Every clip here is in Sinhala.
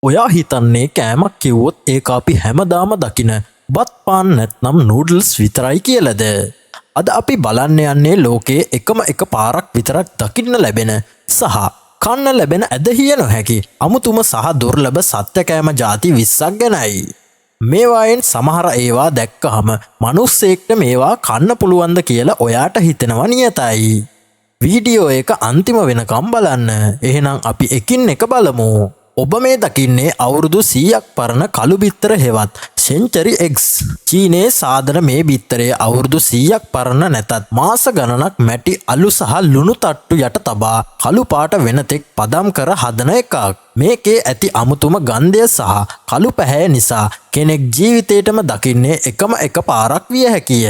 ඔයා හිතන්නේ කෑමක් කිව්වොත් ඒක අපි හැමදාම දකින බත්, පාන් නැත්නම් නූඩල්ස් විතරයි කියලද? අද අපි බලන්න යන්නේ ලෝකයේ එකම එක පාරක් විතරක් දකින්න ලැබෙන සහ කන්න ලැබෙන ඇදහිය නොහැකි අමුතුම සහ දුර්ලභ සත්ව කෑම ජාති 20ක් ගැනයි. මේවායෙන් සමහර ඒවා දැක්කහම මනුස්සයෙක්ට මේවා කන්න පුළුවන්ද කියලා ඔයාට හිතෙනවා නියතයි. වීඩියෝ එක අන්තිම වෙනකම් බලන්න. එහෙනම් අපි එකින් එක බලමු. ඔබ මේ දකින්නේ අවුරුදු 100ක් පරණ කළු බිත්තර හෙවත් සෙන්චරි එග්ස්. චීනයේ සාදන මේ බිත්තරය අවුරුදු 100ක් පරණ නැතත්, මාස ගණනක් මැටි, අලු සහ ලුණු තට්ටු යට තබා කළු පාට වෙනතෙක් පදම් කර හදන එකක්. මේකේ ඇති අමුතුම ගන්ධය සහ කළු පැහැය නිසා කෙනෙක් ජීවිතේටම දකින්නේ එකම එක පාරක් විය හැකිය.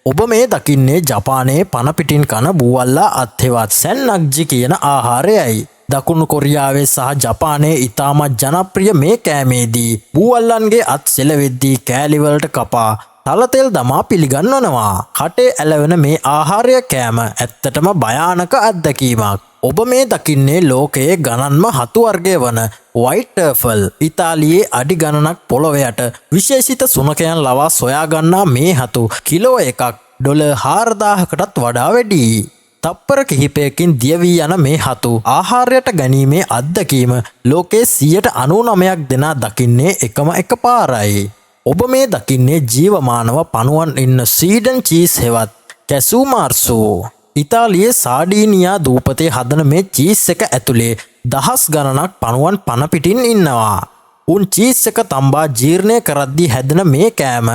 ඔබ මේ දකින්නේ ජපානයේ පණ පිටින් කන බූවල්ලා අත් හෙවත් සැන්නක්ජි කියන ආහාරයයි. දකුණු කොරියාවේ සහ ජපානයේ ඉතාමත් ජනප්‍රිය මේ කෑමේදී බූවල්ලන්ගේ අත් සෙලවෙද්දී කෑලිවලට කපා තලතෙල් දමා පිළිගන්වනවා. කටේ ඇලවෙන මේ ආහාරය කෑම ඇත්තටම භයානක අත්දැකීමක්. ඔබ මේ දකින්නේ ලෝකයේ ගණන්ම හතු වර්ගය වන වයිට් ට්‍රෆල්. ඉතාලියේ අඩි ගණනක් පොළොව යට විශේෂිත සුනඛයන් ලවා සොයාගන්නා මේ හතු කිලෝ එකක් ඩොලර් 4000කටත් වඩා වැඩියි. තප්පර කිහිපයකින් දියවී යන මේ හතු ආහාරයට ගැනීමේ අත්දැකීම ලෝකයේ 99%ක් දෙනා දකින්නේ එකම එක පාරයි. ඔබ මේ දකින්නේ ජීවමානව පණුවන් ඉන්න ස්වීඩන් චීස් හෙවත් කැසූ මාර්සෝ. ඉතාලියේ සාඩීනියා දූපතේ හදන මේ චීස් එක ඇතුලේ දහස් ගණනක් පණුවන් පණ පිටින් ඉන්නවා. උන් චීස් එක තම්බා ජීර්ණය කරද්දී හැදෙන මේ කෑම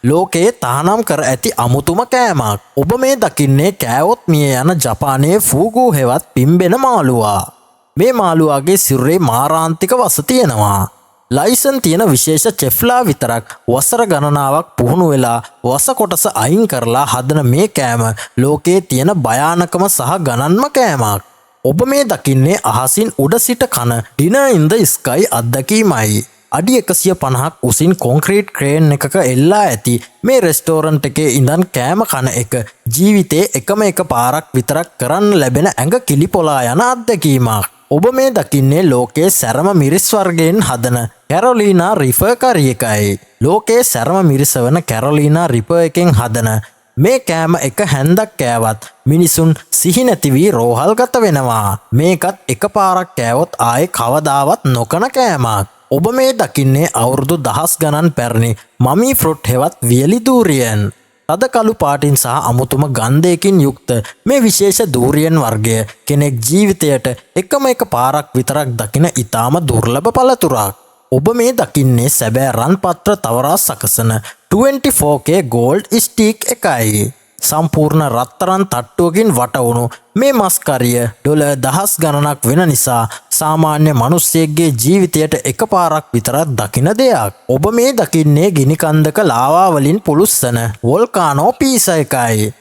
ලෝකයේ තහනම් කර ඇති අමුතුම කෑමක්. ඔබ මේ දකින්නේ කෑවොත් මිය යන ජපානයේ ෆූගූ හෙවත් පිම්බෙන මාළුවා. මේ මාළුවාගේ සිරුරේ මාරාන්තික වස තියෙනවා. ලයිසන් තියෙන විශේෂ චෙෆ්ලා විතරක් වසර ගණනාවක් පුහුණු වෙලා වස කොටස අයින් කරලා හදන මේ කෑම ලෝකයේ තියෙන භයානකම සහ ගණන්ම කෑමක්. ඔබ මේ දකින්නේ අහසින් උඩ සිට කන ඩිනර් ඉන් ද ස්කයි අත්දැකීමයි. අඩි 150ක් උසින් කොන්ක්‍රීට් ක්‍රේන් එකක එල්ලා ඇති මේ රෙස්ටෝරන්ට් එකේ ඉඳන් කෑම කන එක ජීවිතේ එකම එක පාරක් විතරක් කරන්න ලැබෙන ඇඟ කිලිපොලා යන අත්දැකීමක්. ඔබ මේ දකින්නේ ලෝකයේ සැරම මිරිස් වර්ගයෙන් හදන කැරොලීනා රිපර් කරි එකයි. ලෝකයේ සැරම මිරිස වන කැරොලීනා රිපර් එකෙන් හදන මේ කෑම එක හැන්දක් කෑවත් මිනිසුන් සිහි නැති වී රෝහල් ගත වෙනවා. මේකත් එක පාරක් කෑවොත් ආයේ කවදාවත් නොකන කෑමක්. ඔබ මේ දකින්නේ අවුරුදු දහස් ගණන් පැරණි මමී ෆෘට් හෙවත් වියලි දූරියන්. තද කළු පාටින් සහ අමුතුම ගන්ධයකින් යුක්ත මේ විශේෂ දූරියන් වර්ගය කෙනෙක් ජීවිතයට එකම එක පාරක් විතරක් දකින ඉතාම දුර්ලභ පළතුරක්. ඔබ මේ දකින්නේ සැබෑ රන් පත්‍ර තවරා සකසන 24K gold ස්ටීක් එකයි. සම්පූර්ණ රත්තරන් තට්ටුවකින් වටවුණු මේ මස් කරිය ඩොලර් දහස් ගණනක් වෙන නිසා සාමාන්‍ය මිනිස්සෙක්ගේ ජීවිතයට එකපාරක් විතරක් දකින දෙයක්. ඔබ මේ දකින්නේ ගිනි කන්දක ලාවා වලින් පුලුස්සන වොල්කානෝ පීසා එකයි.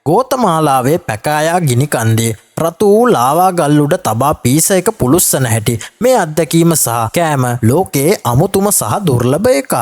ගෝතමාලාවේ පැකායා ගිනි කන්දේ රතු වූ ලාවා ගල් උඩ තබා පීසා එක පුලුස්සන හැටි මේ අත්දැකීම සහ කෑම ලෝකයේ අමුතුම සහ දුර්ලභ එකක්.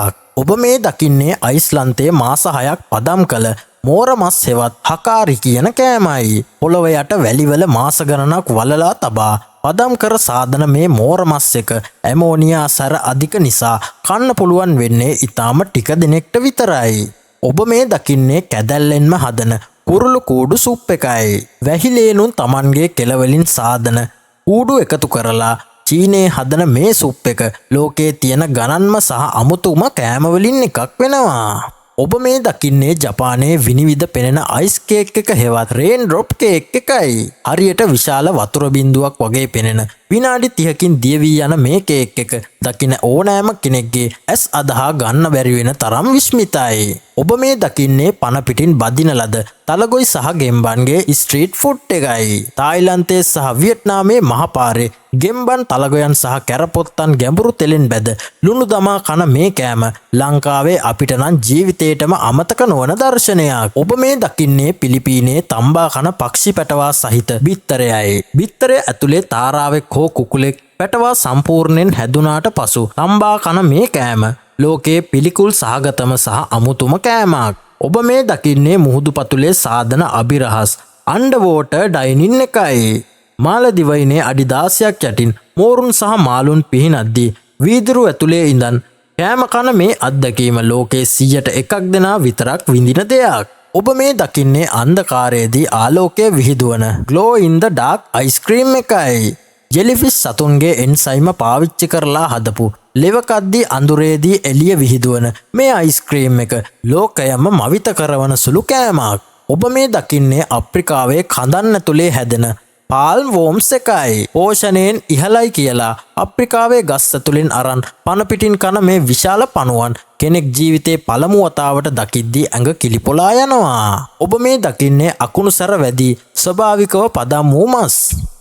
ඔබ මේ දකින්නේ අයිස්ලන්තයේ මාස 6ක් පදම් කළ මෝර මස් හෙවත් හකාරි කියන කෑමයි. පොළොව යට වැලිවල මාස ගණනක් වලලා තබා පදම් කර සාදන මේ මෝර මස් එක ඇමෝනියා සැර අධික නිසා කන්න පුළුවන් වෙන්නේ ඉතාම ටික දෙනෙක්ට විතරයි. ඔබ මේ දකින්නේ කැදැල්ලෙන්ම හදන කුරුළු කූඩු සුප් එකයි. වැහිලේනුන් තමන්ගේ කෙළවලින් සාදන කූඩු එකතු කරලා චීනයේ හදන මේ සුප් එක ලෝකයේ තියෙන ගණන්ම සහ අමුතුම කෑමවලින් එකක් වෙනවා. ඔබ මේ දකින්නේ ජපානයේ විනිවිද පෙනෙන අයිස් කේක් එක හෙවත් රේන් ඩ්‍රොප් කේක් එකයි. හරියට විශාල වතුර බින්දුවක් වගේ පෙනෙන, විනාඩි 30කින් දිය වී යන මේ කේක් එක දකින ඕනෑම කෙනෙක්ගේ ඇස් අදහා ගන්න බැරි වෙන තරම් විස්මිතයි. ඔබ මේ දකින්නේ පණ පිටින් බදින ලද තලගොයි සහ ගෙම්බන්ගේ ස්ට්‍රීට් ෆුඩ් එකයි. තායිලන්තයේ සහ වියට්නාමයේ මහපාරේ ගෙම්බන්, තලගොයන් සහ කැරපොත්තන් ගැඹුරු තෙලෙන් බැද ලුණු දමා කන මේ කෑම ලංකාවේ අපිට නම් ජීවිතේටම අමතක නොවන දර්ශනයක්. ඔබ මේ දකින්නේ පිලිපීනයේ තම්බා කන පක්ෂි පැටවා සහිත බිත්තරයයි. බිත්තරය ඇතුලේ තාරාවෙක් හෝ කුකුලෙක් පැටවා සම්පූර්ණයෙන් හැදුනාට පසු තම්බා කන මේ කෑම ලෝකයේ පිළිකුල් සහගතම සහ අමුතුම කෑමක්. ඔබ මේ දකින්නේ මුහුදු පතුලේ සාදන අභිරහස් අන්ඩර්වෝටර් ඩයිනින් එකයි. මාලදිවයිනේ අඩි 16ක් යටින් මෝරුන් සහ මාළුන් පිහිනද්දී වීදුරු ඇතුලේ ඉඳන් කෑම කන මේ අත්දැකීම ලෝකයේ 100ට එකක් දෙනා විතරක් විඳින දෙයක්. ඔබ මේ දකින්නේ අන්ධකාරයේදී ආලෝකය විහිදුවන glow in the dark ice cream එකයි. ජෙලිෆිෂ් සතුන්ගේ එන්සයිම පාවිච්චි කරලා හදපු, ලෙවකද්දී අඳුරේදී එළිය විහිදුවන මේ අයිස්ක්‍රීම් එක ලෝකයම මවිත කරවන සුළු කෑමක්. ඔබ මේ දකින්නේ අප්‍රිකාවේ කඳන් ඇතුලේ හැදෙන පාල්ම් වෝම්ස් එකයි. පෝෂණයෙන් ඉහළයි කියලා අප්‍රිකාවේ ගස් ඇතුලින් අරන් පණ පිටින් කන මේ විශාල පණුවන් කෙනෙක් ජීවිතේ පළමු වතාවට දකිද්දී ඇඟ කිලිපොලා යනවා. ඔබ මේ දකින්නේ අකුණු සැර වැදී ස්වභාවිකව පදම් වූ මස්.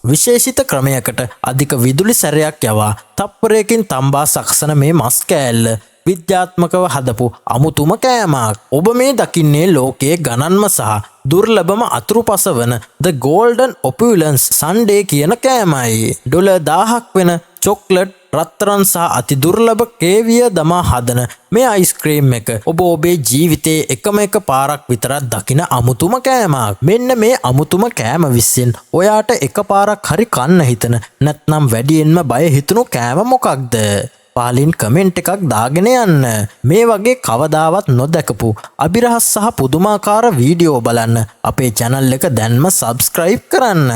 විශේෂිත ක්‍රමයකට අධික විදුලි සැරයක් යවා තප්පරයකින් තම්බා සකසන මේ මස් කෑල්ල විද්‍යාත්මකව හදපු අමුතුම කෑමක්. ඔබ මේ දකින්නේ ලෝකයේ ගණන්ම සහ දුර්ලභම අතුරුපස වන The Golden Opulence Sundae කියන කෑමයි. ඩොලර් 1000ක් වෙන චොක්ලට්, රත්තරන් සහ අති දුර්ලභ කේවියර් දමා හදන මේ අයිස්ක්‍රීම් එක ඔබ ඔබේ ජීවිතයේ එකම එක පාරක් විතරක් දකින අමුතුම කෑමක්. මෙන්න මේ අමුතුම කෑම 20න් ඔයාට එක පාරක් හරි කන්න හිතන, නැත්නම් වැඩියෙන්ම බය හිතුණු කෑම මොකක්ද? පහලින් කමෙන්ට් එකක් දාගෙන යන්න. මේ වගේ කවදාවත් නොදැකපු අභිරහස් සහ පුදුමාකාර වීඩියෝ බලන්න අපේ චැනල් එක දැන්ම සබ්ස්ක්‍රයිබ් කරන්න.